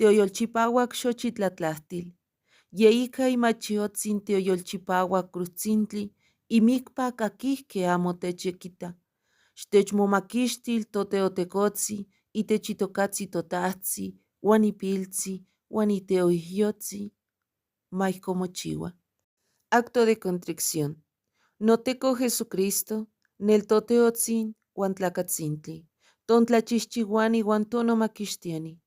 Teoyolchipahuac xochitlatlajtil. Ye ica imachiyotzin teoyolchipahuac cruztzintli, imicpa caquijque amo techyequita. Xtechmomaquixtil toteotecotzi, itech itocatzi totajtzi, uan ipiltzi, uan iteoijyotzi, ma ijcon mochiua. Acto de contrición. Noteco Jesucristo, neltoteotzin uan tlacatzintli, tontlachixchihuani uan tonomaquixtiani,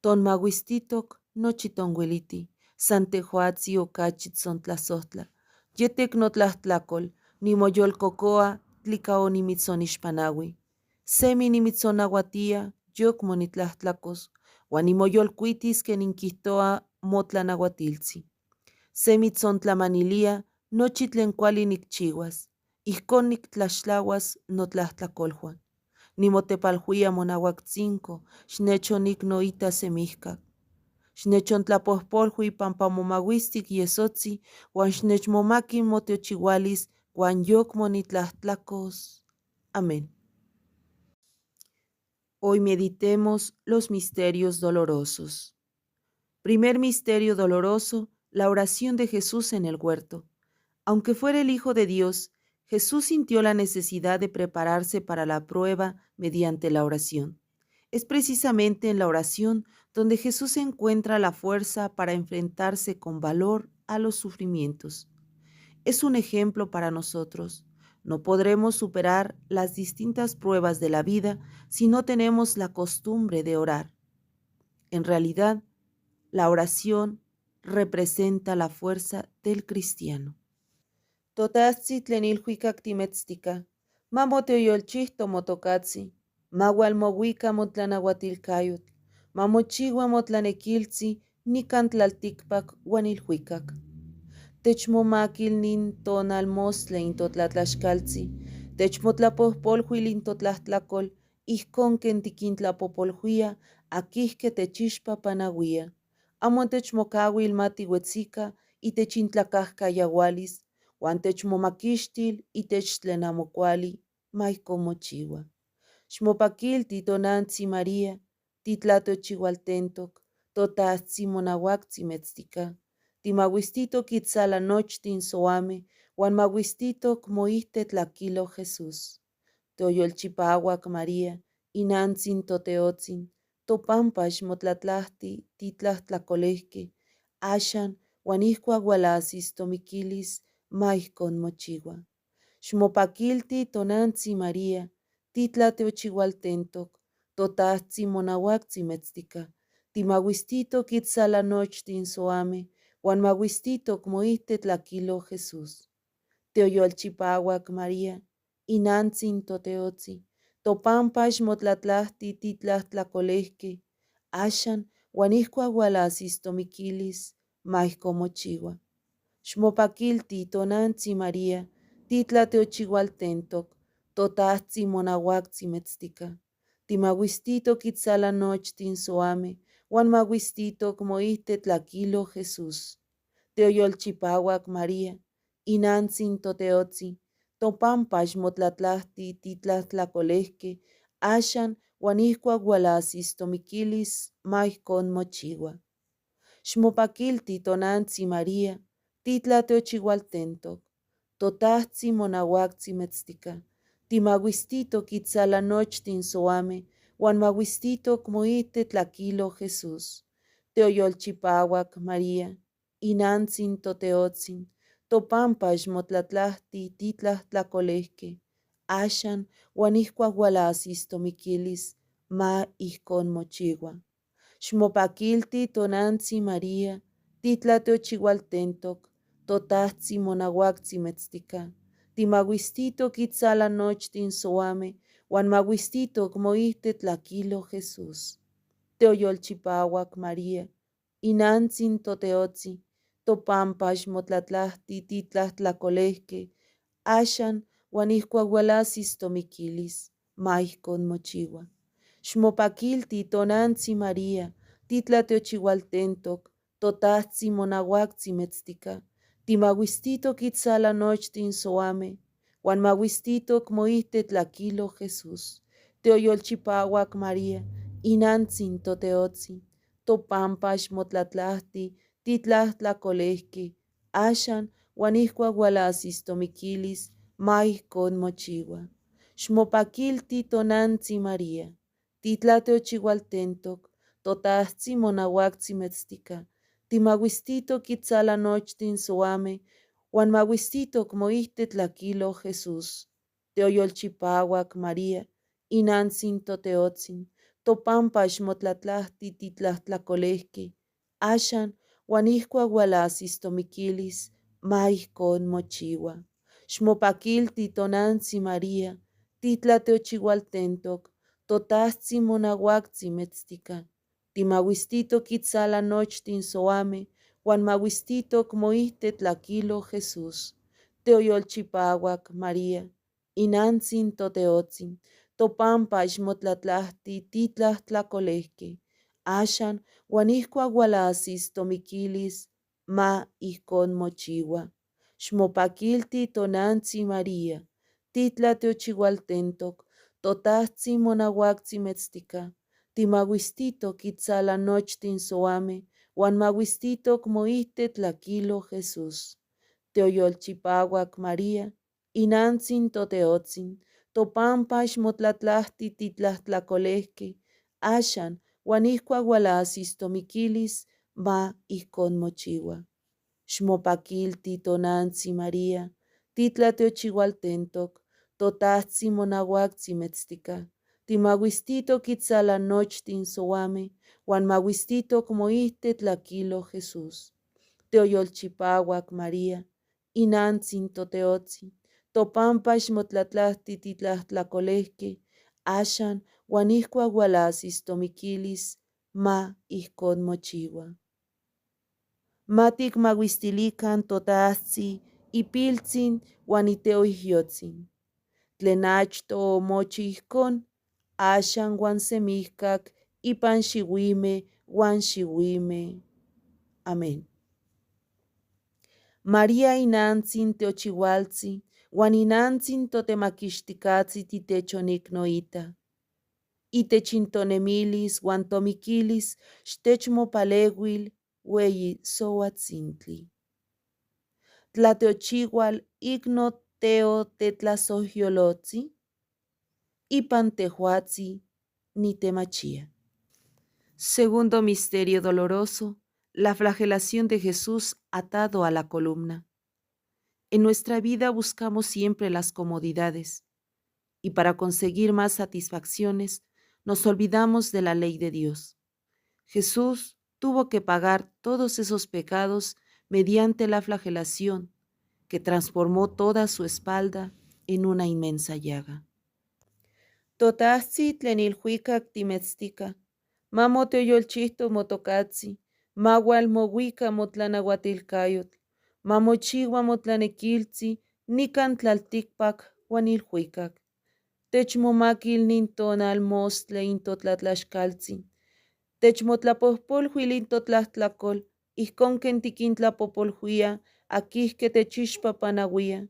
tonmahuistitoc nochi tonhueliti, san tejuatzi ocachi tzontlazohtla, yetec notlajtlacol, nimoyolcocoa tlica onimitzonixpanahui. Semi nimitzonahuatía, yocmo nitlajtlacos, uan nimoyolcuitis quen inquijtoa motlanahuatiltzi. Se mitzontlamanilía nochi tlen cuali nicchihuas, ijcon nictlaxtlahuas notlajtlacolhua. Nimotepalhuía monahuactzinco, xnechonicnoita semijcac. Xnechontlapojpolhui pampa momahuistic yesotzi huan xnechmomaqui motiochihualis huan yocmo nitlajtlacos. Amén. Hoy meditemos los misterios dolorosos. Primer misterio doloroso, la oración de Jesús en el huerto. Aunque fuera el Hijo de Dios, Jesús sintió la necesidad de prepararse para la prueba mediante la oración. Es precisamente en la oración donde Jesús encuentra la fuerza para enfrentarse con valor a los sufrimientos. Es un ejemplo para nosotros. No podremos superar las distintas pruebas de la vida si no tenemos la costumbre de orar. En realidad, la oración representa la fuerza del cristiano. Totajtzi tlen ilhuicac timetztica, ma moteoyolchijto motocatzi, ma hualmohuica motlanahuatilcayotl, ma mochihua motlanequiltzi nican tlalticpac uan ilhuicac. Techmomaquil nin tonalmostli in totlatlaxcaltzi, techmotlapojpolhuil in totlajtlacol, ijcon quen tiquintlapojpolhuía aquijque techixpapanahuía. Amo techmocahuil ma tihuetzica itech intlacajcayahualis, huan techmomaquixtil itech tlen amo cuali, ma ijcon mochihua. Xmopaquilti tonantzi María, titlatiochihualtentoc, totajtzi monahuactzi metztica. Timahuistitoc itzala nochtin soame, huan mahuistitoc moijte tlaquilo Jesús. Teoyolchipahuac María, inantzin toteotzin, topampa xmotlatlajti titlajtlacolejque, axan huan ijcuac hualahsis tomiquilis, ma ijcon mochihua. Xmopaquilti tonantzi María, titlatiochihualtentoc, totajtzi monahuactzi metztica, timahuistitoc itzala nochtin soame, huan mahuistitoc moijte tlaquilo Jesús. Teoyolchipahuac María, inantzin toteotzi, topampa xmotlatlajti titlajtlacolejque, axan huan ijcuac hualahsis tomiquilis, ma ijcon mochihua. Xmopaquilti tonantzi María, titlatiochihualtentoc, totajtzi monahuactzi metztica. Timahuistitoc itzala nochtin soame, huan mahuistitoc moijte tlaquilo Jesús. Teoyolchipahuac María, inantzin toteotzi, topampa xmotlatlajti titlajtlacolejque, axan huan ijcuac hualahsis tomiquilis, ma ijcon mochihua. Xmopaquilti tonantzi María, titlatiochihualtentoc, totajtzi monahuactzi metztica, timahuistitoc itzala nochtin soame, huan mahuistitoc moijte tlaquilo Jesús. Teoyolchipahuac María, inantzin toteotzin, topampa xmotlatlajti titlajtlacolejque, axan huan ijcuac hualahsis tomiquilis, ma ijcon mochihua. Xmopaquilti tonantzi María, titlatiochihualtentoc, totajtzi monahuactzi metztica, timahuistitoc itzala nochtin soame, huan mahuistitoc moijte tlaquilo Jesús. Teoyolchipahuac María, inantzin toteotzi, topampa xmotlatlajti titlajtlacolejque, axan huan ijcuac hualahsis tomiquilis, ma ijcon mochihua. Xmopaquilti tonantzi María, titlatiochihualtentoc, totajtzi monahuactzi metztica, timahuistitoc itzala nochtin soame, huan mahuistitoc moijte tlaquilo Jesús. Teoyolchipahuac María, inantzin toteotzi, Topampa xmotlatlajti titlajtlacolejqui, axan huan ijcuac hualajsis tomiquilis, ma ijcon mochihua. Xmopaquilti tonantzi María, titlateochihualtentoc, Totajtzi monahuactzi metztica, timahuistitoc itzala nochtin soame, huan mahuistitoc moijtetlaquilo Jesús. Teoyolchipahuac María, inantzin toteotzin, topampa xmotlatlajti titlajtlacolejqui, axan huan ijcuac hualajsis tomiquilis, ma ijcon mochihua. Xmopaquilti tonantzi María, titlateochihualtentoc, Totajtzi monahuactzi metztica, timahuistitoc itzala nochtin soame, huan mahuistitoc moijtetlaquilo Jesús. Teoyolchipahuac María, inantzin toteotzin, topampa xmotlatlajti titlajtlacolejqui, axan huan ijcuac hualajsis tomiquilis, ma ijcon mochihua. Xmopaquilti tonantzi María, titlateochihualtentoc, Totajtzi monahuactzi metztica, timahuistitoc itzala nochtin soame, huan mahuistitoc moijtetlaquilo Jesús. Teoyolchipahuac María, inantzin toteotzin, topampa xmotlatlajti titlajtlacolejqui, axan huan ijcuac hualajsis tomiquilis, ma ijcon mochihua. Xmopaquilti tonantzi María, titlateochihualtentoc, Totajtzi monahuactzi metztica, timahuistitoc itzala nochtin soame, huan mahuistitoc moijtetlaquilo Jesús. Teoyolchipahuac María, inantzin toteotzin, topampa xmotlatlajti titlajtlacolejqui, axan huan ijcuac hualajsis tomiquilis, ma ijcon mochihua. Ma ticmahuistilican Totajtzi, ipiltzin huan iteoijyotzin. Tlen achto omochi ijcon, axan huan semijcac ipan xihuime huan xihuime. Amén. María inantzin teochihualtzi huan inantzin totemaquixticatzi titechonicnoita. Itech intonemilis huan tomiquilis xtechmopaleuil hueyi sohuatzintli. Tlateochihual icno teo tetlasohyolotzi, ipan tejuatzi nitemachía. Segundo misterio doloroso, la flagelación de Jesús atado a la columna. En nuestra vida buscamos siempre las comodidades y para conseguir más satisfacciones nos olvidamos de la ley de Dios. Jesús tuvo que pagar todos esos pecados mediante la flagelación que transformó toda su espalda en una inmensa llaga. Totajtzi tlen ilhuicac timetztica, ma moteoyolchijto motocatzi, ma hualmohuica motlanahuatilcayotl, ma mochihua motlanequiltzi nican tlalticpac huan ilhuicac. Techmomaquil nin tonal mostle in totlatlaxcaltzin. Techmotlapojpolhuil in totlajtlacol, ijcon quen tiquintlapojpolhuia aquihque techixpapanahuia.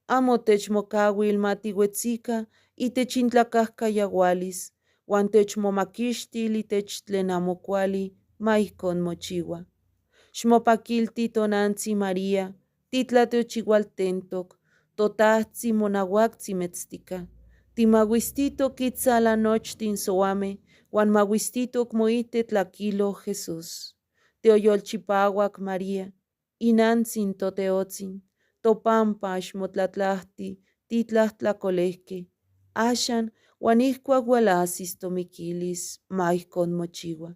Amo techmocahuil ma tihuetzica itech intlacajcayahualis, huan techmomaquixtil itech tlen amo cuali, ma ijcon mochihua. Xmopaquilti tonantzi María, titlateochihualtentoc, Totajtzi monahuactzi metztica, timahuistitoc itzala nochtin soame, huan mahuistitoc moijtetlaquilo Jesús. Teoyolchipahuac María, inantzin toteotzin, topampa xmotlatlajti titlajtlacolejqui, axan huan ijcuac hualajsis tomiquilis, ma ijcon mochihua.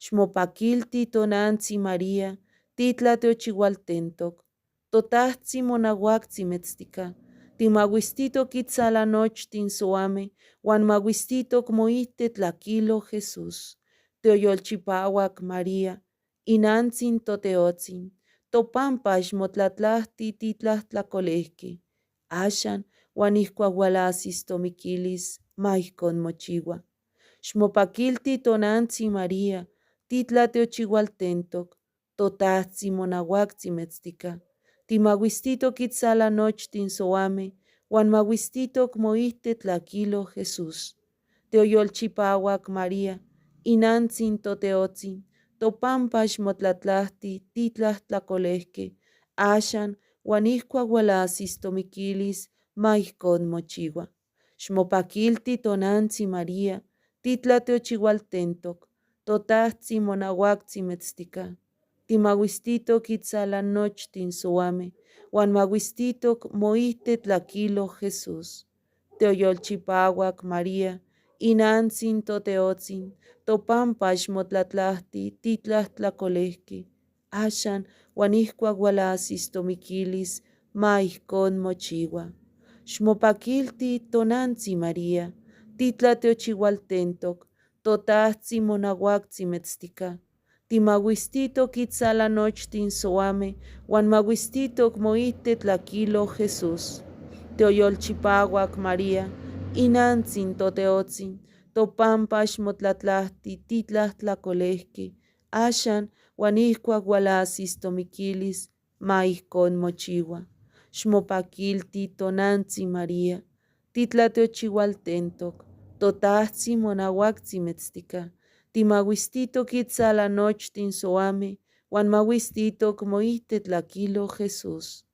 Xmopaquilti tonantzi María, titlateochihualtentoc, Totajtzi monahuactzi metztica, timahuistitoc itzala nochtin soame, huan mahuistitoc moijtetlaquilo Jesús. Teoyolchipahuac María, inantzin toteotzin, topampa xmotlatlajti titlajtlacolejqui, axan huan ijcuac hualajsis tomiquilis, ma ijcon mochihua. Xmopaquilti tonantzi María, titlateochihualtentoc, Totajtzi monahuactzi metztica, timahuistitoc itzala nochtin soame, huan mahuistitoc moijtetlaquilo Jesús. Teoyolchipahuac María, inantzin toteotzin, Topampa xmotlatlajti titlajtlacolejque, axan huan ijcuac hualajsis tomiquilis, ma ijcon mochihua. Xmopaquilti tonantzi María, titlatiochihualtentoc, Totajtzi monahuactzi metztica. Timahuistitoc itzala nochtin soame, huan mahuistitoc moijtetlaquilo Jesús. Teoyolchipahuac María, inantzin toteotzin, topampa xmotlatlajti titlajtlacolejque, axan huan ijcuac hualajsis tomiquilis, ma ijcon mochihua. Xmopaquilti tonantzi María, titlatiochihualtentoc, Totajtzi monahuactzi metztica. Timahuistitoc itzala nochtin soame, huan mahuistitoc moijtetlaquilo Jesús. Teoyolchipahuac María, inantzin toteotzin, topampa xmotlatlajti titlajtlacolejque, axan huan ijcuac hualajsis tomiquilis, ma ijcon mochihua. Xmopaquilti tonantzi María, titlatiochihualtentoc, Totajtzi monahuactzi metztica. Timahuistitoc itzala nochtin soame, huan mahuistitoc moijtetlaquilo Jesús.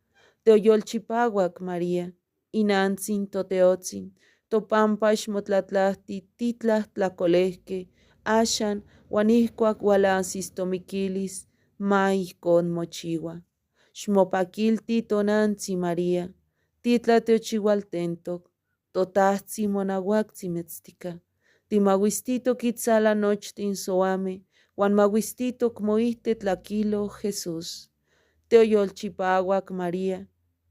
Teoyolchipahuac María, inantzin toteotzin, topampa xmotlatlajti titlajtlacolejque, axan huan ijcuac hualajsis tomiquilis, ma ijcon mochihua. Xmopaquilti tonantzi María, titlatiochihualtentoc, Totajtzi monahuactzi metztica. Timahuistitoc itzala nochtin soame, huan mahuistitoc moijtetlaquilo Jesús. Teoyolchipahuac María,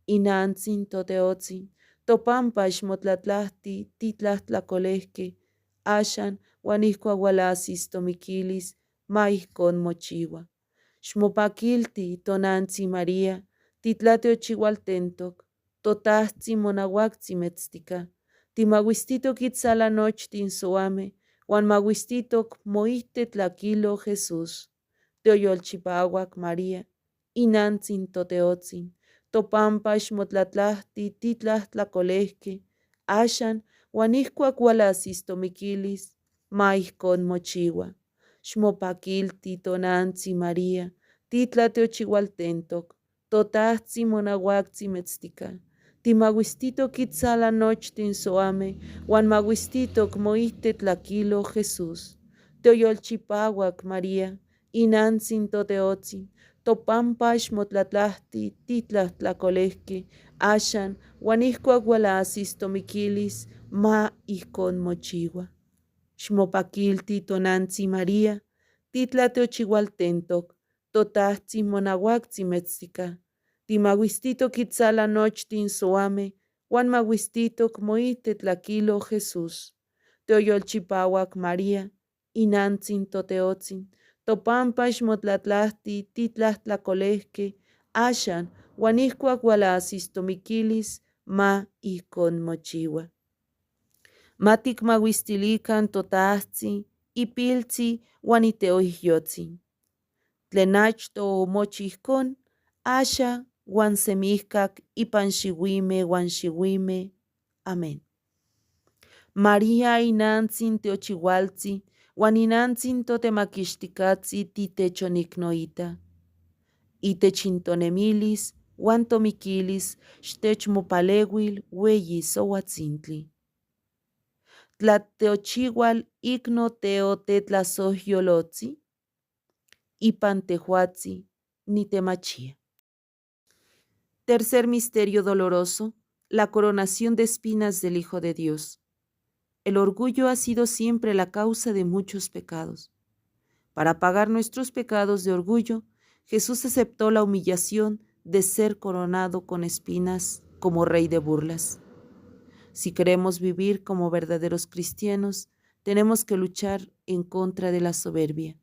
inantzin toteotzin, topampa xmotlatlajti titlajtlacolejque, axan huan ijcuac hualajsis tomiquilis, ma ijcon mochihua. Xmopaquilti tonantzi María, titlatiochihualtentoc, Totajtzi monahuactzi metztica. Timahuistitoc itzala nochtin soame, huan mahuistitoc moijtetlaquilo Jesús. Teoyolchipahuac María, inantzin toteotzin, topampa xmotlatlajti titlajtlacolejque, axan huan ijcuac hualajsis tomiquilis, ma ijcon mochihua. Xmopaquilti tonantzi María, titlatiochihualtentoc, Totajtzi monahuactzi metztica. Timahuistitoc itzala nochtin soame, huan mahuistitoc moijtetlaquilo Jesús. Teoyolchipahuac María, inantzin toteotzin, topampa xmotlatlajti titlajtlacolejque, axan huan ijcuac hualajsis tomiquilis, ma ijcon mochihua. Xmopaquilti tonantzi María, titlatiochihualtentoc, Totajtzi monahuactzi metztica. Timahuistitoc itzala nochtin soame, huan mahuistitoc moijtetlaquilo Jesús. Teoyolchipahuac María, inantzin toteotzin, topampa xmotlatlajti titlajtlacolejque, axan huan ijcuac hualajsis tomiquilis, ma ijcon mochihua. Ma ticmahuistilican Totajtzi, ipiltzi huan iteoijyotzin. Tlen achto omochi ijcon, axa huan semijcac ipan xihuime huan xihuime. Amén. María inantzin teochihualtzi huan inantzin totemaquixticatzi titechonicnoita. Itech intonemilis huan tomiquilis xtechmopaleuil hueyi sohuatzintli. Tlateochihual icno teo tetlasohyolotzi, ipan tejuatzi nitemachía. Tercer misterio doloroso, la coronación de espinas del Hijo de Dios. El orgullo ha sido siempre la causa de muchos pecados. Para pagar nuestros pecados de orgullo, Jesús aceptó la humillación de ser coronado con espinas como rey de burlas. Si queremos vivir como verdaderos cristianos, tenemos que luchar en contra de la soberbia.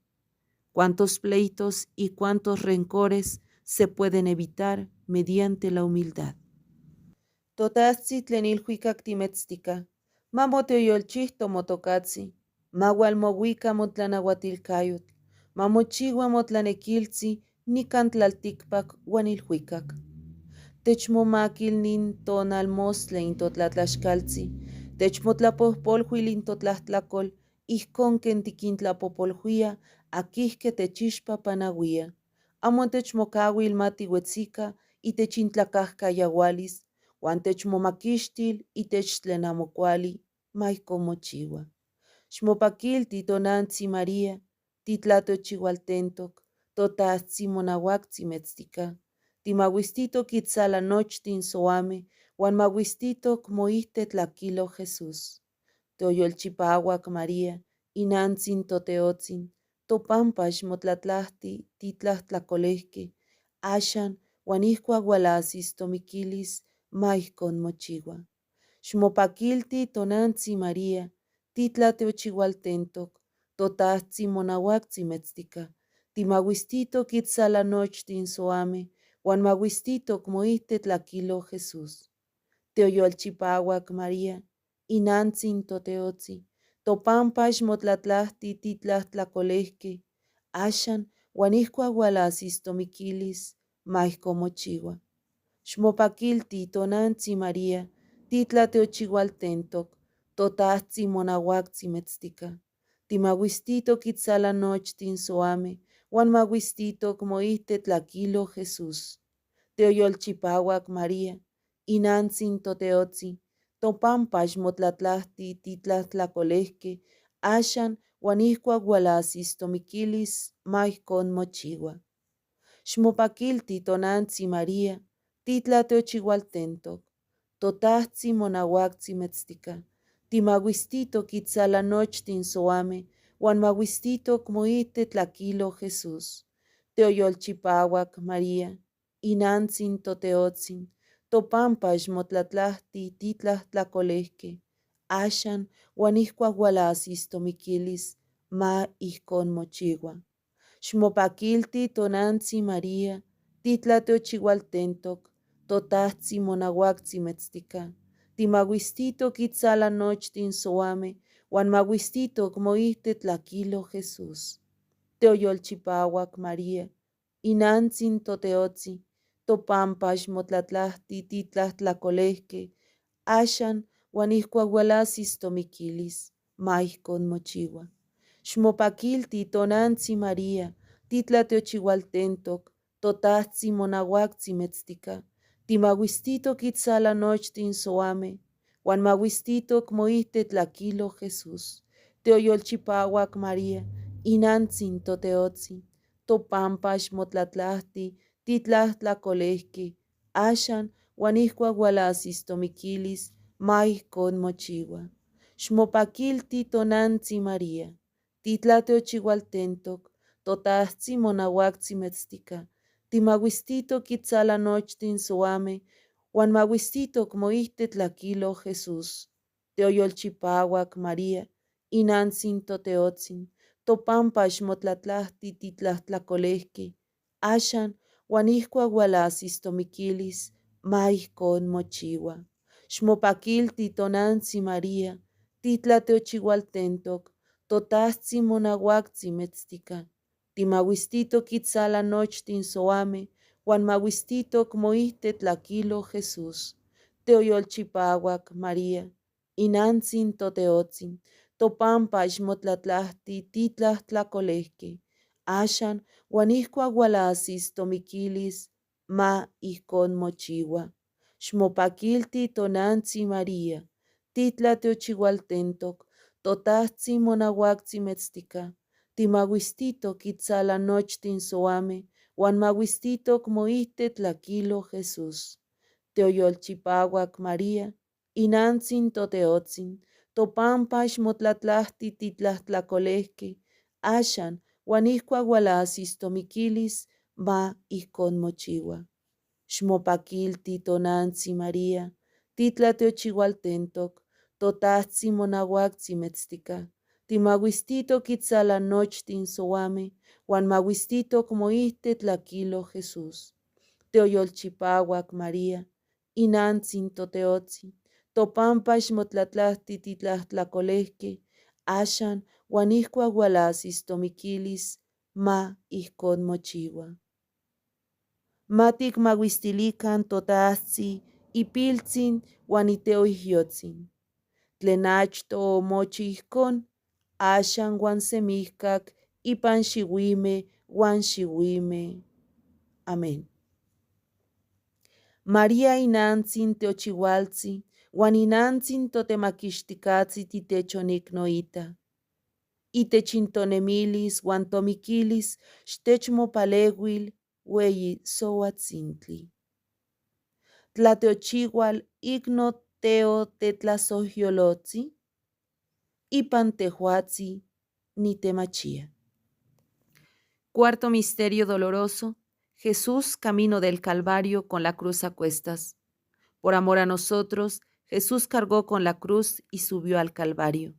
Cuántos pleitos y cuántos rencores se pueden evitar mediante la humildad. Totajtzi tlen ilhuicac timetztica, ma moteoyolchijto motocatzi, ma hualmohuica motlanahuatilcayotl, ma mochihua motlanequiltzi nican tlalticpac huan ilhuicac. Techmomaquil nin tonalmostli in totlatlaxcaltzi, techmotlapojpolhuil in totlajtlacol, ijcon quen tiquintlapojpolhuia Aquijque techixpa panahuía. Amo techmocahuil ma tihuetzica itech intlacajcayahualis, huan techmomaquixtil itech tlen amo cuali, ma ijcon mochihua. Ximopaquilti tonantzi María, titlatiochihualtentoc, Totajtzi monahuactzi metztica. Timahuistitoc itzala nochtin soame, huan mahuistitoc moijte tlaquilo Jesús. Teoyolchipahuac María, inantzin toteotzin, topampa xmotlatlajti titlajtlacolejque, axan huan ijcuac hualajsis tomiquilis, ma ijcon mochihua. Ximopaquilti tonantzi María, titlatiochihualtentoc, Totajtzi monahuactzi metztica. Timahuistitoc itzala nochtin soame, huan mahuistitoc moijte tlaquilo Jesús. Teoyolchipahuac María, inantzin toteotzi, topampa xmotlatlajti titlajtlacolejque, axan huan ijcuac hualajsis tomiquilis, ma ijcon mochihua. Ximopaquilti tonantzi María, titlatiochihualtentoc, Totajtzi monahuactzi metztica. Timahuistitoc itzala nochtin soame, huan mahuistitoc moijte tlaquilo Jesús. Teoyolchipahuac María, inantzin toteotzi, topampa xmotlatlajti titlajtlacolejque, axan huan ijcuac hualajsis tomiquilis, ma ijcon mochihua. Ximopaquilti tonantzi María, titlatiochihualtentoc, Totajtzi monahuactzi metztica. Timahuistitoc itzala nochtin soame, huan mahuistitoc moijte tlaquilo Jesús. Teoyolchipahuac María, inantzin toteotzin, topampa xmotlatlajti titlajtlacolejque, axan huan ijcuac hualajsis tomiquilis, ma ijcon mochihua. Ximopaquilti tonantzi María, titlatiochihualtentoc, Totajtzi monahuactzi metztica. Timahuistitoc itzala nochtin soame, huan mahuistitoc moijte tlaquilo Jesús. Teoyolchipahuac María, inantzin toteotzi, topampa xmotlatlajti titlajtlacolejque, axan huan ijcuac hualajsis tomiquilis, ma ijcon mochihua. Ximopaquilti tonantzi María, titlatiochihualtentoc, Totajtzi monahuactzi metztica. Timahuistitoc itzala nochtin soame, huan mahuistitoc moijte tlaquilo Jesús. Teoyolchipahuac María, inantzin toteotzi, topampa xmotlatlajti titlajtlacolejque, axan huan ijcuac hualajsis tomiquilis, ma ijcon mochihua. Ximopaquilti tonantzi María, titlatiochihualtentoc, Totajtzi monahuactzi metztica. Timahuistitoc itzala nochtin soame, huan mahuistitoc moijte tlaquilo Jesús. Teoyolchipahuac María, inantzin toteotzin, topampa xmotlatlajti titlajtlacolejque, axan huan ijcuac hualajsis tomiquilis, ma ijcon mochihua. Ximopaquilti tonantzi María, titlatiochihualtentoc, Totajtzi monahuactzi metztica. Timahuistitoc itzala nochtin soame, huan mahuistitoc moijte tlaquilo Jesús. Teoyolchipahuac María, inantzin toteotzin, topampa xmotlatlajti titlajtlacolejque, axan huan ijcuac hualajsis tomiquilis, ma ijcon mochihua. Ximopaquilti tonantzi María, titlatiochihualtentoc, Totajtzi monahuactzi metztica. Timahuistitoc itzala nochtin soame, huan mahuistitoc moijte tlaquilo Jesús. Teoyolchipahuac María, inantzin toteotzin, topampa xmotlatlajti titlajtlacolejque, axan huan ijcuac hualajsis tomiquilis, ma ijcon mochihua. Ximopaquilti tonantzi María, titlatiochihualtentoc, Totajtzi monahuactzi metztica. Timahuistitoc itzala nochtin soame, huan mahuistitoc moijte tlaquilo Jesús. Teoyolchipahuac María, inantzin toteotzi, topampa xmotlatlajti titlajtlacolejque, axan huan ijcuac hualajsis tomiquilis, ma ijcon mochihua. Ma ticmahuistilican Totajtzi, ipiltzin huan iteoijyotzin. Tlen achto omochi ijcon, axan huan semijcac ipan xihuime huan xihuime. Amén. María inantzin teochihualtzi huan inantzin totemaquixticatzi titechonicnoita. Itech intonemilis huan tomiquilis xtechmopalewil hueyi sohuatzintli. Tlateochihual icno teo tetlasohyolotzi, ipan tejuatzi nitemachía. Cuarto misterio doloroso, Jesús camino del Calvario con la cruz a cuestas. Por amor a nosotros, Jesús cargó con la cruz y subió al Calvario.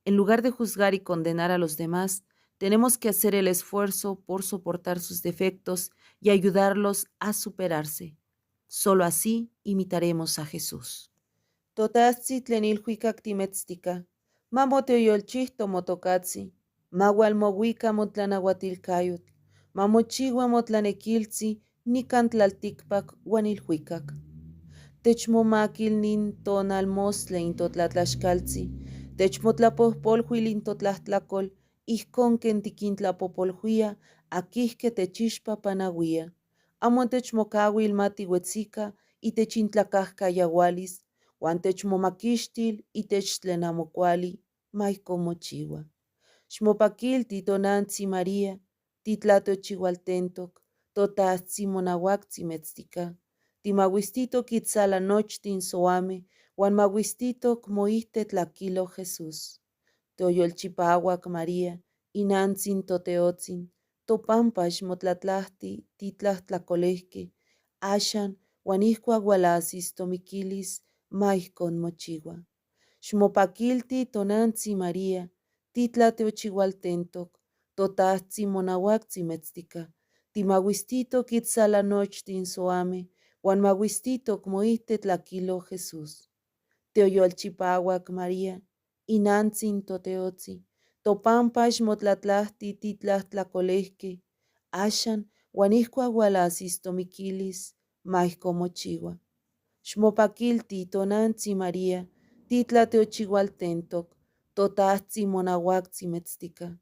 En lugar de juzgar y condenar a los demás, tenemos que hacer el esfuerzo por soportar sus defectos y ayudarlos a superarse. Solo así imitaremos a Jesús. Totajtzi tlen ilhuicac timetztica, ma moteoyolchijto motocatzi, ma hualmohuica motlanahuatilcayotl, ma mochihua motlanequiltzi nican tlalticpac huan ilhuicac. Techmomaquil nin tonalmostli in totlatlaxcaltzi, techmotlapojpolhuil in totlajtlacol, ijcon quen tiquintlapojpolhuia aquihque techixpapanahuia. Amo techmocauil ma tihuetzica itech intlacajcayahualis, huan techmomaquixtil itech tlen amo cuali, ma ijcon mochihua. Xmopaquilti tonantzi María, titlatiochihualtentoc, totajtzi monahuactzi metztica. Timahuistitoc itzala nochtin soame, huan mahuistitoc moijtetlaquilo Jesús. Teoyolchipahuac María, inantzin toteotzin, topampa xmotlatlajti titlajtlacolejque, axan huan ijcuac hualahsis tomiquilis, ma ijcon mochihua. Xmopaquilti tonantzi María, titlatiochihualtentoc, totajtzi monahuactzi metztica, timahuistitoc itzala nochtin soame, huan mahuistitoc moijtetlaquilo Jesús. Teoyolchipahuac María, inantzin toteotzi, topampa xmotlatlajti titlajtlacolejque, axan huan ijcuac hualahsis tomiquilis, ma ijcon mochihua. Xmopaquilti tonantzi María, titlatiochihualtentoc, totajtzi monahuactzi metztica.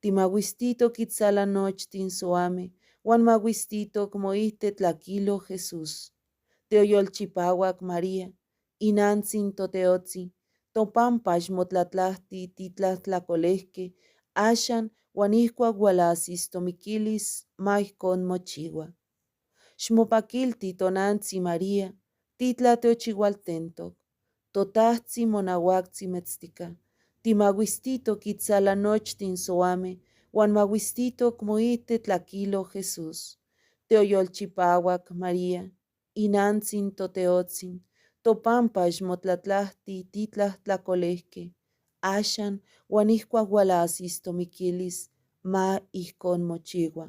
Timahuistitoc itzala nochtin soame, huan mahuistitoc moijtetlaquilo Jesús. Teoyolchipahuac María, inantzin toteotzi, topampa xmotlatlajti titlajtlacolejque, axan huan ijcuac hualahsis tomiquilis, ma ijcon mochihua. Xmopaquilti tonantzi María, titlatiochihualtentoc, totajtzi monahuactzi metztica, timahuistitoc itzala nochtin soame, huan mahuistitoc moijtetlaquilo Jesús. Teoyolchipahuac María, inantzin toteotzin, topampa xmotlatlajti titlajtlacolejque, axan huan ijcuac hualahsis tomiquilis, ma ijcon mochihua.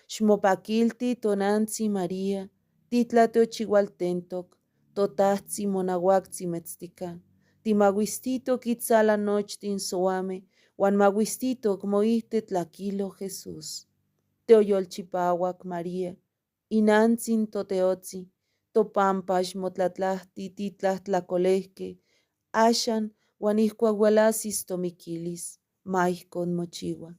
Xmopaquilti tonantzi María, titlatiochihualtentoc, totajtzi monahuactzi metztica, timahuistitoc itzala nochtin soame, huan mahuistitoc moijtetlaquilo Jesús. Teoyolchipahuac María, inantzin toteotzi, topampa xmotlatlajti titlajtlacolejque, axan huan ijcuac hualahsis tomiquilis, ma ijcon mochihua.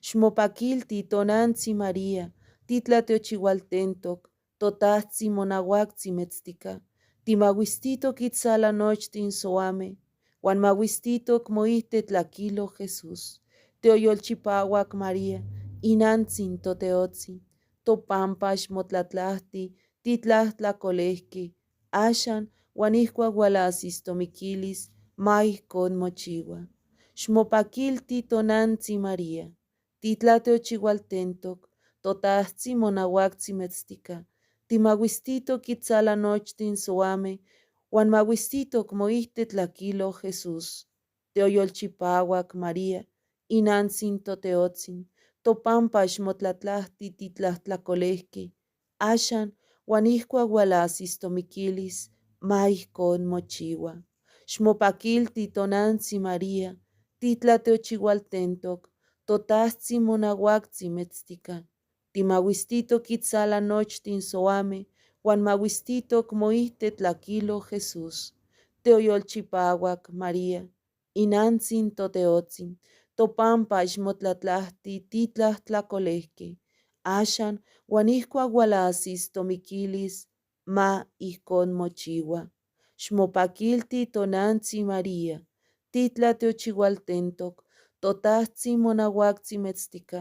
Xmopaquilti tonantzi María, titlatiochihualtentoc, totajtzi monahuactzi metztica, timahuistitoc itzala nochtin soame, huan mahuistitoc moijtetlaquilo Jesús. Teoyolchipahuac María, inantzin toteotzi, topampa xmotlatlajti titlajtlacolejque, axan huan ijcuac hualahsis tomiquilis, ma ijcon mochihua. Xmopaquilti tonantzi María, titlatiochihualtentoc, totajtzi monahuactzi metztica, timahuistitoc itzala nochtin soame, huan mahuistitoc moijtetlaquilo Jesús. Teoyolchipahuac María, inantzin toteotzin, topampa xmotlatlajti titlajtlacolejque, axan huan ijcuac hualahsis tomiquilis, ma ijcon mochihua. Xmopaquilti tonantzi María, titlatiochihualtentoc, totajtzi monahuactzi metztica, timahuistitoc itzala nochtin soame, huan mahuistitoc moijtetlaquilo Jesús. Teoyolchipahuac María, inantzin toteotzin, Topampa xmotlatlajti titlajtlacolejqui, axan huan ijcuac hualajsis tomiquilis, ma ijcon mochihua. Xmopaquilti tonantzi María, titlatiochihualtentoc, totajtzi monahuactzi metztica,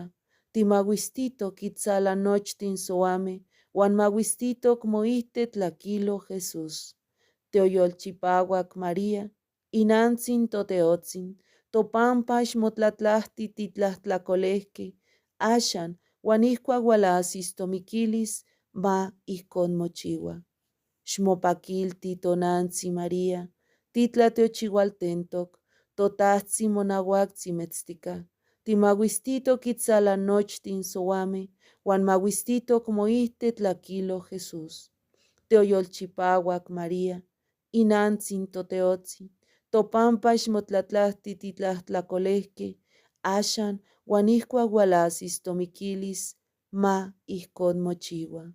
timahuistitoc itzala nochtin soame, huan mahuistitoc moihte tlaquilo Jesús. Teoyolchipahuac María, inantzin toteotzin, topampa xmotlatlajti titlajtlacolejqui, axan huan ijcuac hualajsis tomiquilis, ma ijcon mochihua. Xmopaquilti tonantzi María, titlatiochihualtentoc, totajtzi monahuactzi metztica, timahuistitoc itzala nochtin soame, huan mahuistitoc moihte tlaquilo Jesús. Teoyolchipahuac María, inantzin toteotzin, topampa xmotlatlajti titlajtlacolejqui, axan huan ijcuac hualajsis tomiquilis, ma ijcon mochihua.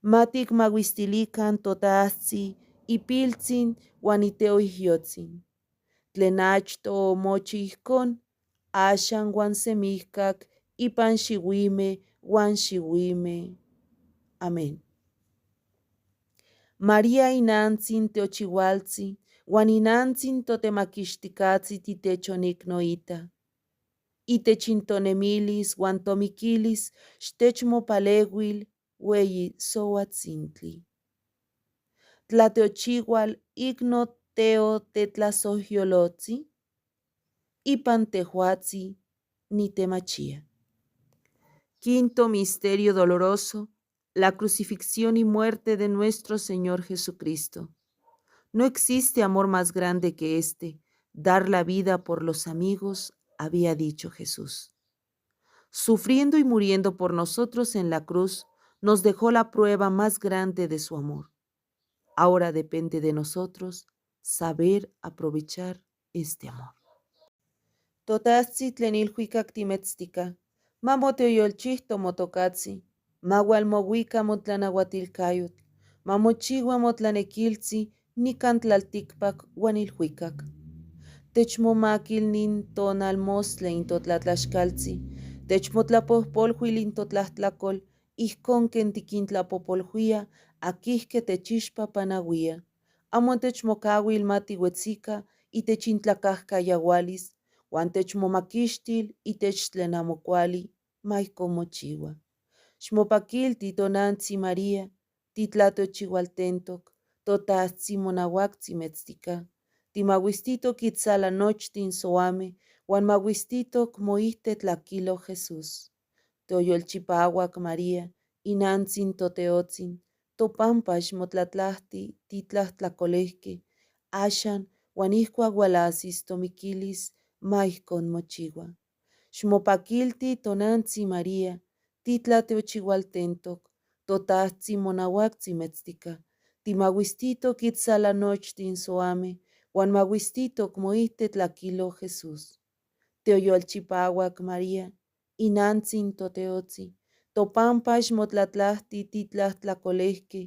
Ma tikmahuistilican totajtzi, ipiltzin huan iteoijyotzin. Tlen achto omochi ijcon, axan huan semijcac ipan xihuime huan xihuime. Amén. María inantzin teochihualtzi huan inantzin totemaquixticatzi titechonicnoita. Itech intonemilis huan tomiquilis xtechmopaleuil hueyi sohuatzintli. Tlateochihual icno teo tetlasohyolotzi, ipan tejuatzi nitemachía. Quinto misterio doloroso, la crucifixión y muerte de nuestro Señor Jesucristo. No existe amor más grande que este, dar la vida por los amigos, había dicho Jesús. Sufriendo y muriendo por nosotros en la cruz, nos dejó la prueba más grande de su amor. Ahora depende de nosotros saber aprovechar este amor. Totajtzi tlen ilhuicac timetztica, ma moteoyolchijto motocatzi, ma hualmohuica motlanahuatilcayotl, ma mochihua motlanequiltzi nican tlalticpac huan ilhuicac. Techmomaquil nin tonalmostli in totlatlaxcaltzi, techmotlapojpolhuil in totlajtlacol, ijcon quen tiquintlapojpolhuia aquihque techixpapanahuia. Amo techmocahuil ma tihuetzica itech intlacajcayahualis, huan techmomaquixtil itech tlen amo cuali, ma ijcon mochihua. Xmopaquilti tonantzi María, titlatiochihualtentoc, totajtzi monahuactzi metztica, timahuistitoc itzala nochtin soame, huan mahuistitoc moihte tlaquilo Jesús. Teoyolchipahuac María, inantzin toteotzin, topampa xmotlatlajti titlajtlacolejqui, axan huan ijcuac hualajsis tomiquilis, ma ijcon mochihua. Xmopaquilti tonantzi María, titlatiochihualtentoc, totajtzi monahuactzi metztica, timahuistitoc itzala nochtin soame, huan mahuistitoc moihte tlaquilo Jesús. Teoyolchipahuac María, inantzin toteotzi, topampa xmotlatlajti titlajtlacolejqui,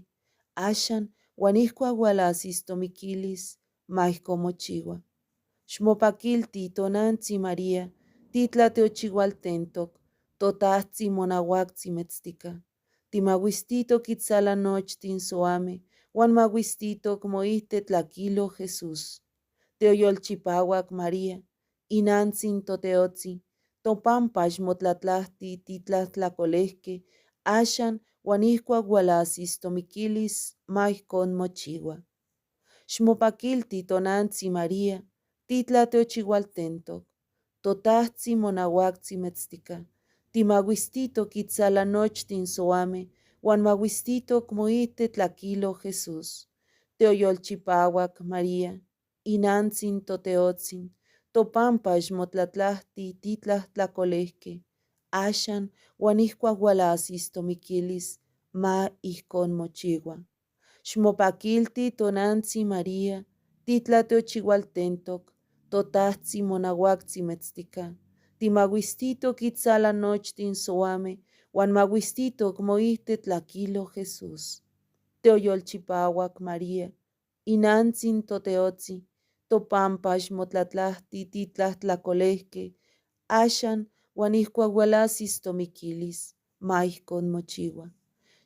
axan huan ijcuac hualajsis tomiquilis, ma ijcon mochihua. Xmopaquilti tonantzi María, titlatiochihualtentoc, totajtzi monahuactzi metztica, timahuistitoc itzala nochtin soame, huan mahuistitoc moihte tlaquilo Jesús. Teoyolchipahuac María, inantzin toteotzi, topampa xmotlatlajti titlajtlacolejqui, axan huan ijcuac hualajsis tomiquilis, ma ijcon mochihua. Xmopaquilti tonantzi María, titlatiochihualtentoc, totajtzi monahuactzi metztica, timahuistitoc itzala nochtin soame, huan mahuistitoc moihte tlaquilo Jesús. Teoyolchipahuac María, inantzin toteotzin, topampa xmotlatlajti titlajtlacolejqui, axan huan ijcuac hualajsis tomiquilis, ma ijcon mochihua. Xmopaquilti tonantzi María, titlatiochihualtentoc, totajtzi monahuactzi metztica, timahuistitoc itzala nochtin soame, huan mahuistitoc moihte tlaquilo Jesús. Teoyolchipahuac María, inantzin toteotzi, Topampa xmotlatlajti titlajtlacolejque, axan huan ijcuac hualajsis tomiquilis. Ma ijcon mochihua.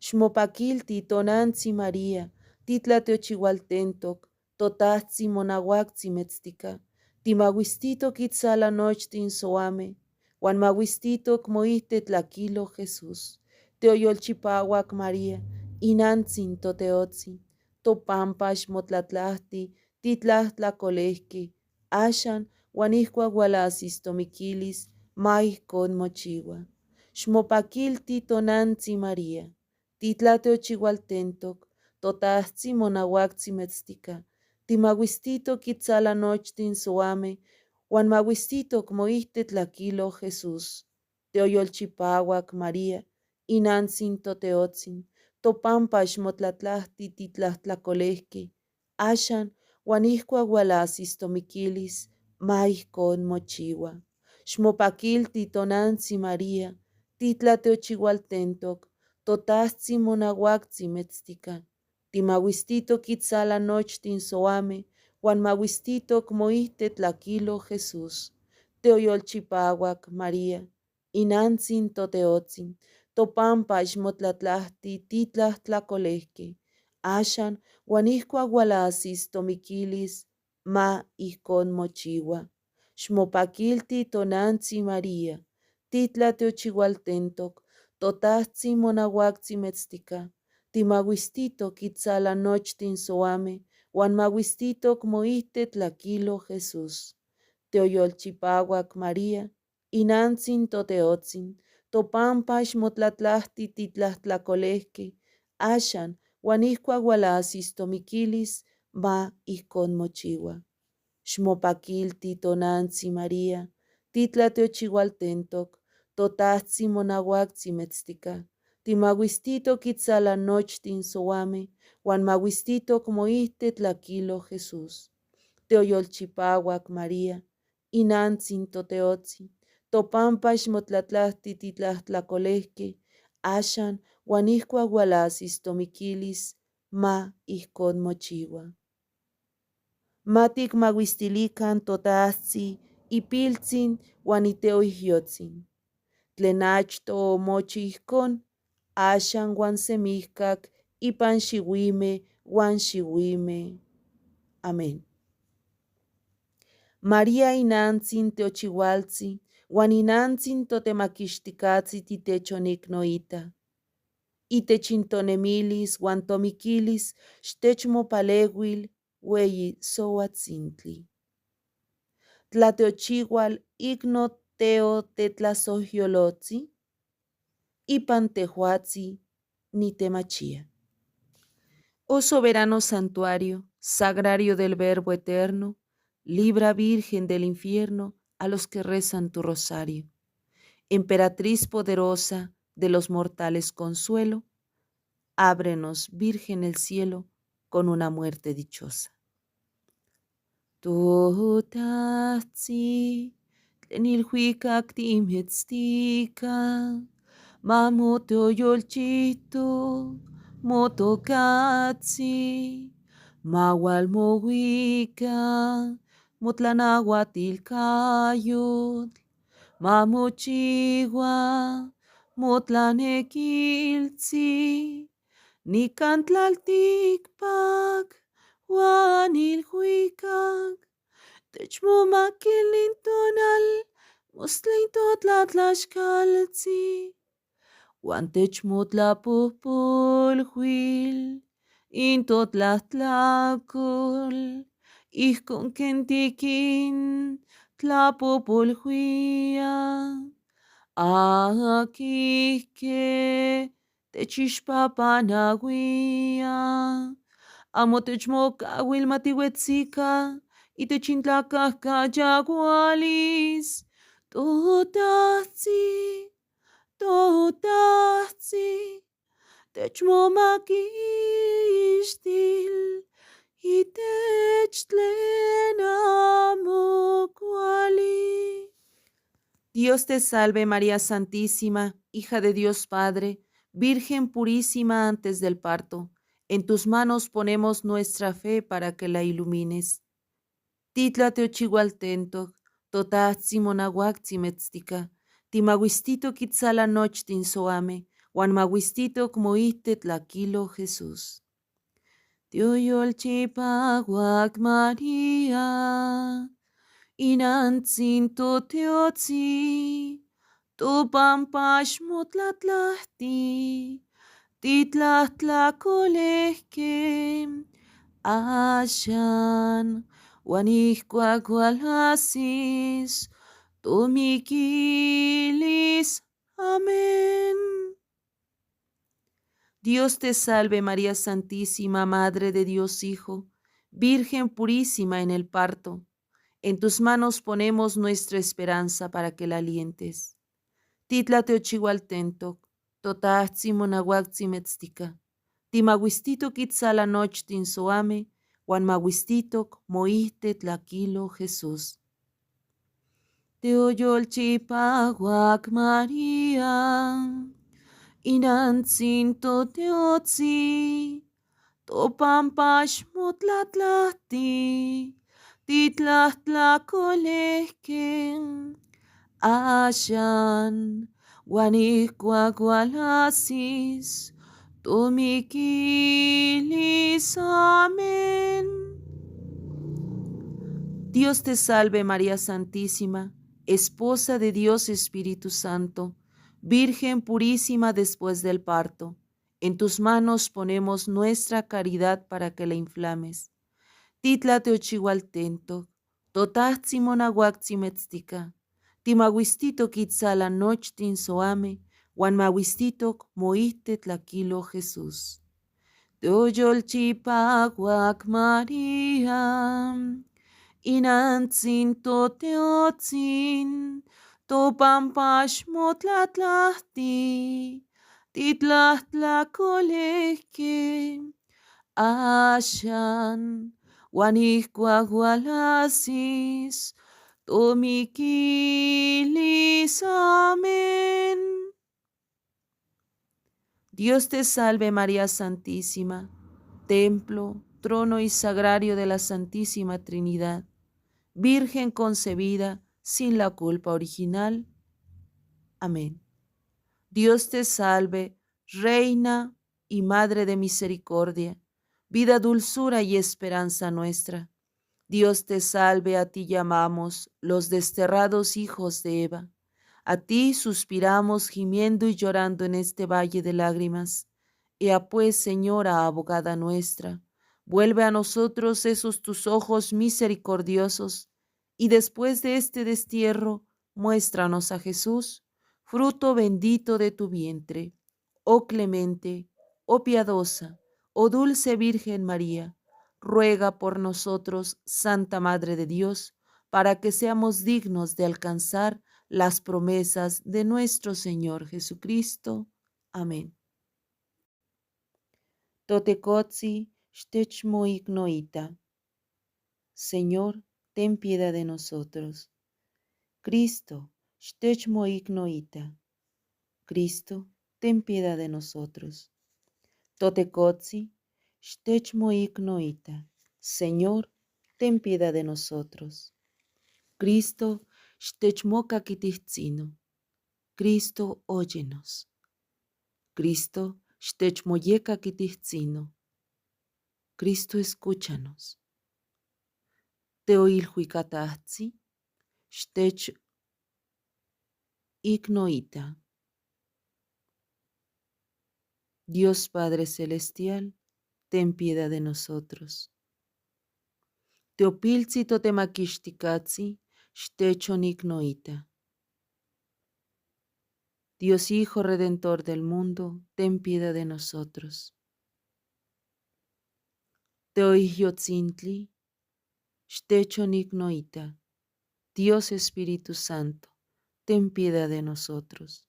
Xmopaquilti tonantzi María, titlatiochihualtentoc, Totajtzi monahuactzi metztica. Timahuistitoc itzala nochtin soame, huan mahuistitoc moijtetlaquilo Jesús. Teoyolchipahuac María, inantzin toteotzin, topampa xmotlatlajti titlajtlacolejque, axan huan ijcuac hualajsis tomiquilis, ma ijcon mochihua. Xmopaquilti tonantzi María, titlatiochihualtentoc, Totajtzi monahuactzi metztica. Timahuistitoc itzala nochtin soame, huan mahuistitoc moijtetlaquilo Jesús. Teoyolchipahuac María, inantzin toteotzin, topampa xmotlatlajti titlajtlacolejque, axan huan ijcuac hualajsis tomiquilis, ma ijcon mochihua. Xmopaquilti tonantzi María, titlatiochihualtentoc, Totajtzi monahuactzi metztica. Timahuistitoc itzala nochtin soame, huan mahuistitoc moijtetlaquilo Jesús. Teoyolchipahuac María, inantzin toteotzin, topampa xmotlatlajti titlajtlacolejque, axan huan ijcuac hualajsis tomiquilis, ma ijcon mochihua. Xmopaquilti tonantzi María, titlatiochihualtentoc, Totajtzi monahuactzi metztica. Timahuistitoc itzala nochtin soame, huan mahuistitoc moijtetlaquilo Jesús. Teoyolchipahuac María, inantzin toteotzin, topampa xmotlatlajti titlajtlacolejque, axan huan ijcuac hualajsis tomiquilis, ma ijcon mochihua. Xmopaquilti tonantzi María, titlatiochihualtentoc, Totajtzi monahuactzi metztica. Timahuistitoc itzala nochtin soame, huan mahuistitoc moijtetlaquilo Jesús. Teoyolchipahuac María, inantzin toteotzin, topampa xmotlatlajti titlajtlacolejque, axan huan ijcuac hualajsis tomiquilis, ma ijcon mochihua. Ma ticmahuistilican Totajtzi, ipiltzin huan iteoijyotzin. Tlen achto omochi ijcon, axan huan semijcac ipan xihuime huan xihuime. Amén. María inantzin teochihualtzi huan inantzin totemaquixticatzi titechonicnoita. Itech intonemilis huan tomiquilis xtechmopalehuil hueyi sohuatzintli. Tlateochihual icno teo tetlasohyolotzi, ipan tejuatzi nitemachía. Oh soberano santuario, sagrario del Verbo eterno, libra Virgen del infierno a los que rezan tu rosario. Emperatriz poderosa de los mortales consuelo, ábrenos, Virgen, el cielo con una muerte dichosa. Totajtzi, tlen ilhuicac timetztica, ma moteoyolchito, motocatzi, ma hualmohuica, motlanahuatilcayotl, ma mochihua, motlanequiltzi, nican tlalticpac, huan ilhuicac, techmomaquil in tonal, mostli totlatlaxcaltzi, huan techmotlapojpolhuil in totlajtlacol, ijcon quen tiquin tlapojpolhuia, aquihque techixpapanahuia, amo techmocahuil ma tihuetzica itech intlacajcayahualis, Totajtzi, Totajtzi, techmomaquixtil itech tlen amo cuali. Dios te salve María Santísima, hija de Dios Padre, Virgen purísima antes del parto. En tus manos ponemos nuestra fe para que la ilumines. Titlateochihualtentoc, Totajtzi monahuactzi metztica, timahuistitoc itzala nochtin soame, huan mahuistitoc moihte tlaquilo Jesús. Tioyolchipahuac María, inantzin toteotzi, topampa xmotlatlajti, titlajtlacolejque, axan huan ijcuac hualajsis tomiquilis. Amén. Dios te salve María Santísima, Madre de Dios Hijo, Virgen purísima en el parto. En tus manos ponemos nuestra esperanza para que la alientes. Titlateochihualtentoc, totajtzi monahuactzi metztica, timahuistitoc itzala nochtin soame, huan mahuistitoc moihte tlaquilo Jesús. Teoyolchipahuac María, inantzin toteotzi, topampa xmotlatlajti, titlajtlacolejque, axan huan ijcuac hualajsis tomiquilis. Amén. Dios te salve María Santísima, esposa de Dios Espíritu Santo, Virgen purísima después del parto. En tus manos ponemos nuestra caridad para que la inflames. Titlateochihualtentoc, totajtzi monahuactzi metztica, timahuistitoc itzala nochtin soame, huan mahuistitoc moihte tlaquilo Jesús. Teoyolchipahuac María, inantzin toteotzin, topampa xmotlatlajti, titlajtlacolejque, axan huan ijcuac hualajsis tomiquilis. Amén. Dios te salve María Santísima, templo, trono y sagrario de la Santísima Trinidad, Virgen concebida sin la culpa original. Amén. Dios te salve, Reina y Madre de Misericordia, vida, dulzura y esperanza nuestra. Dios te salve, a ti llamamos los desterrados hijos de Eva. A ti suspiramos gimiendo y llorando en este valle de lágrimas. Ea pues, Señora, abogada nuestra, vuelve a nosotros esos tus ojos misericordiosos, y después de este destierro, muéstranos a Jesús, fruto bendito de tu vientre. Oh clemente, oh piadosa, oh dulce Virgen María, ruega por nosotros, Santa Madre de Dios, para que seamos dignos de alcanzar las promesas de nuestro Señor Jesucristo. Amén. Totecotzi, xtechmoicnoita. Señor, ten piedad de nosotros. Cristo, xtechmoicnoita. Cristo, ten piedad de nosotros. Totecotzi, xtechmoicnoita. Señor, ten piedad de nosotros. Cristo, xtechmocaquitihtzino. Cristo, óyenos. Cristo, xtechmoyecaquitihtzino. Cristo, escúchanos. Teoilhuicatajtzi, xtech ignoita. Dios Padre Celestial, ten piedad de nosotros. Teopiltzi totemaquixticatzi, xtechonignoita. Dios Hijo Redentor del mundo, ten piedad de nosotros. Teoijyotzintli, xtechonignoita. Dios Espíritu Santo, ten piedad de nosotros.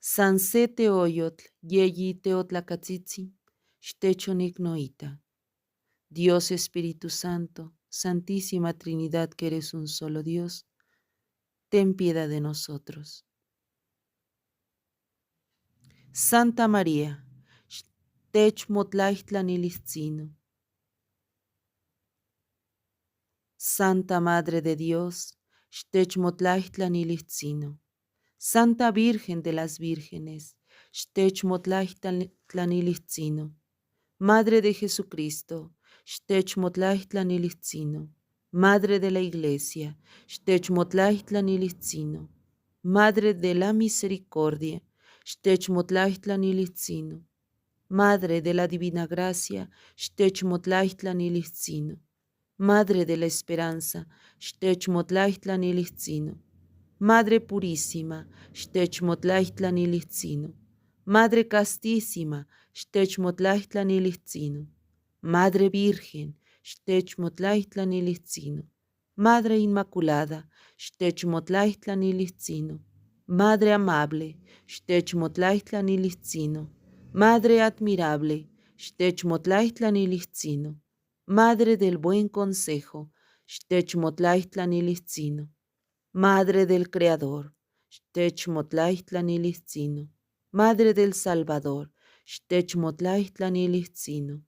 San se teoyotl, yeyi teotlacatzitzi, xtechonignoita. Dios Espíritu Santo, Santísima Trinidad que eres un solo Dios, ten piedad de nosotros. Santa María, xtechmotlaixtlanilistino. Santa Madre de Dios, xtechmotlaijtlanilihtzino. Santa Virgen de las Vírgenes, xtechmotlaijtlanilihtzino. Madre de Jesucristo, xtechmotlaijtlanilihtzino. Madre de la Iglesia, xtechmotlaijtlanilihtzino. Madre de la Misericordia, xtechmotlaijtlanilihtzino. Madre de la Divina Gracia, xtechmotlaijtlanilihtzino. Madre de la Esperanza, xtechmotlaijtlanilihtzino. Madre Purísima, xtechmotlaijtlanilihtzino. Madre Castísima, xtechmotlaijtlanilihtzino. Madre Virgen, xtechmotlaijtlanilihtzino. Madre Inmaculada, xtechmotlaijtlanilihtzino. Madre Amable, xtechmotlaijtlanilihtzino. Madre Admirable, xtechmotlaijtlanilihtzino. Madre del Buen Consejo, xtechmotlaijtlanilihtzino. Madre del Creador, xtechmotlaijtlanilihtzino. Madre del Salvador, xtechmotlaijtlanilihtzino.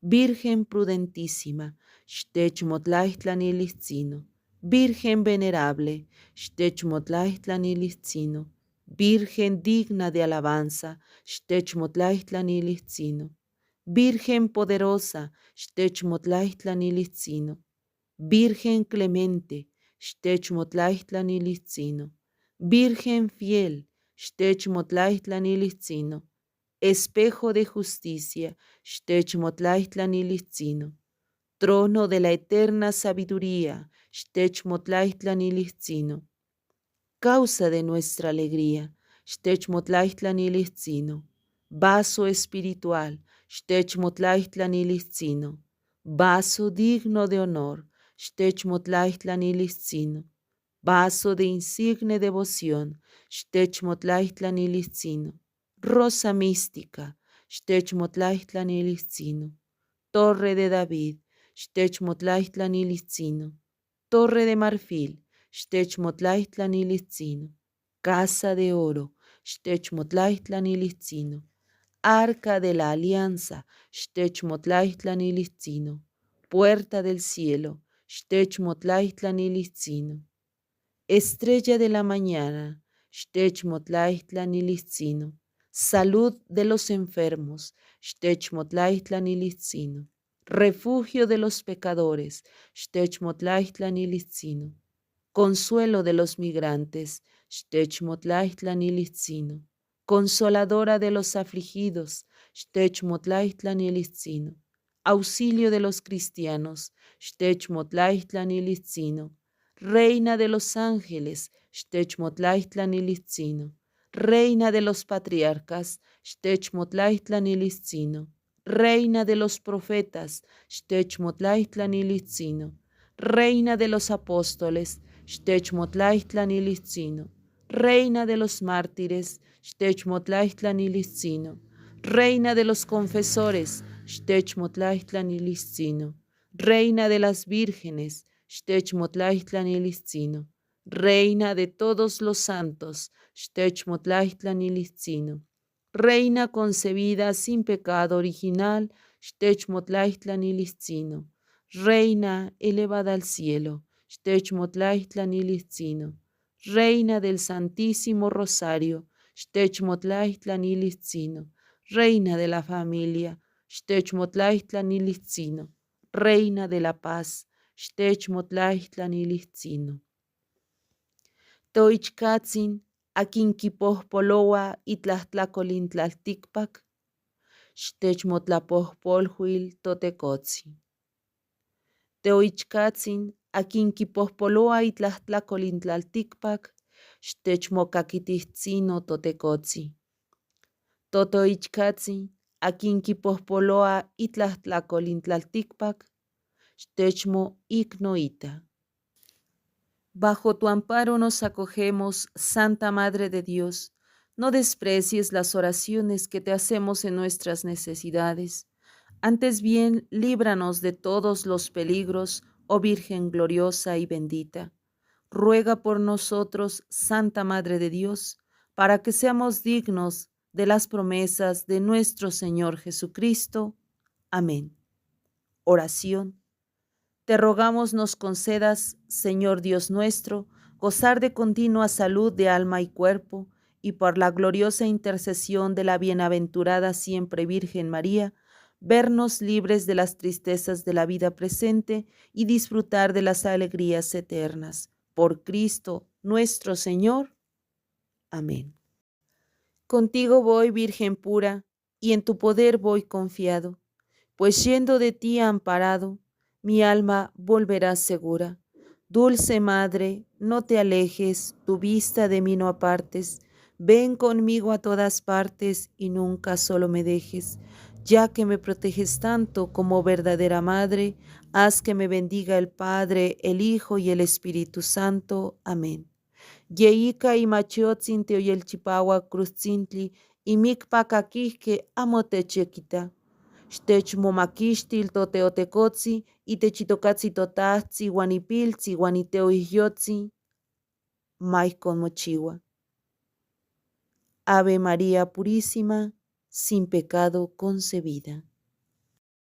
Virgen prudentísima, xtechmotlaijtlanilihtzino. Virgen venerable, xtechmotlaijtlanilihtzino. Virgen digna de alabanza, xtechmotlaijtlanilihtzino. Virgen poderosa, xtechmotlaijtlanilihtzino. Virgen clemente, xtechmotlaijtlanilihtzino. Virgen fiel, xtechmotlaijtlanilihtzino. Espejo de justicia, xtechmotlaijtlanilihtzino. Trono de la eterna sabiduría, xtechmotlaijtlanilihtzino. Causa de nuestra alegría, xtechmotlaijtlanilihtzino. Vaso espiritual, xtechmotlaijtlanilihtzino. Vaso digno de honor, xtechmotlaijtlanilihtzino. Vaso de insigne devoción, xtechmotlaijtlanilihtzino. Rosa mística, xtechmotlaijtlanilihtzino. Torre de David, xtechmotlaijtlanilihtzino. Torre de marfil, xtechmotlaijtlanilihtzino. Casa de oro, xtechmotlaijtlanilihtzino. Arca de la alianza, xtechmotlaijtlanilihtzino. Puerta del cielo, xtechmotlaijtlanilihtzino. Estrella de la mañana, xtechmotlaijtlanilihtzino. Salud de los enfermos, xtechmotlaijtlanilihtzino. Refugio de los pecadores, xtechmotlaijtlanilihtzino. Consuelo de los migrantes, xtechmotlaijtlanilihtzino. Consoladora de los afligidos, xtechmotlaijtlanilihtzino. Auxilio de los cristianos, xtechmotlaijtlanilihtzino. Reina de los ángeles, xtechmotlaijtlanilihtzino. Reina de los patriarcas, xtechmotlaijtlanilihtzino. Reina de los profetas, xtechmotlaijtlanilihtzino. Reina de los apóstoles, xtechmotlaijtlanilihtzino. Reina de los mártires, xtechmotlaijtlanilihtzino. Reina de los confesores, xtechmotlaijtlanilihtzino. Reina de las vírgenes, xtechmotlaijtlanilihtzino. Reina de todos los santos, xtechmotlaijtlanilihtzino. Reina concebida sin pecado original, xtechmotlaijtlanilihtzino. Reina elevada al cielo, xtechmotlaijtlanilihtzino. Reina del Santísimo Rosario, xtechmotlaijtlanilihtzino. Reina de la familia, xtechmotlaijtlanilihtzino. Reina de la paz, xtechmotlaijtlanilihtzino. Toichkatzin, akin kipohpoloa itlajtlakol in tlaltikpak, xtechmotlapojpolhuil totekotzin. Teoichkatzin, akin kipohpoloa itlajtlakol in tlaltikpak, xtechmokakitijtzino totekotzin. Totoichkatzin, akin kipohpoloa itlajtlakol in tlaltikpak, xtechmoiknoita. Bajo tu amparo nos acogemos, Santa Madre de Dios. No desprecies las oraciones que te hacemos en nuestras necesidades. Antes bien, líbranos de todos los peligros, oh Virgen gloriosa y bendita. Ruega por nosotros, Santa Madre de Dios, para que seamos dignos de las promesas de nuestro Señor Jesucristo. Amén. Oración. Te rogamos nos concedas, Señor Dios nuestro, gozar de continua salud de alma y cuerpo, y por la gloriosa intercesión de la bienaventurada siempre Virgen María, vernos libres de las tristezas de la vida presente y disfrutar de las alegrías eternas. Por Cristo nuestro Señor. Amén. Contigo voy, Virgen pura, y en tu poder voy confiado, pues yendo de ti amparado, mi alma volverá segura. Dulce Madre, no te alejes, tu vista de mí no apartes, ven conmigo a todas partes y nunca solo me dejes. Ya que me proteges tanto como verdadera Madre, haz que me bendiga el Padre, el Hijo y el Espíritu Santo. Amén. Yeika imachiotzin teoyelchipahuac cruztzintli imicpa caquijque amo techyequita. Xtechmomaquixtil toteotecotzi y techitocatzi totajtzi uan ipiltzi uan iteoijyotzi, ma ijcon mochiua. Ave María Purísima, sin pecado concebida.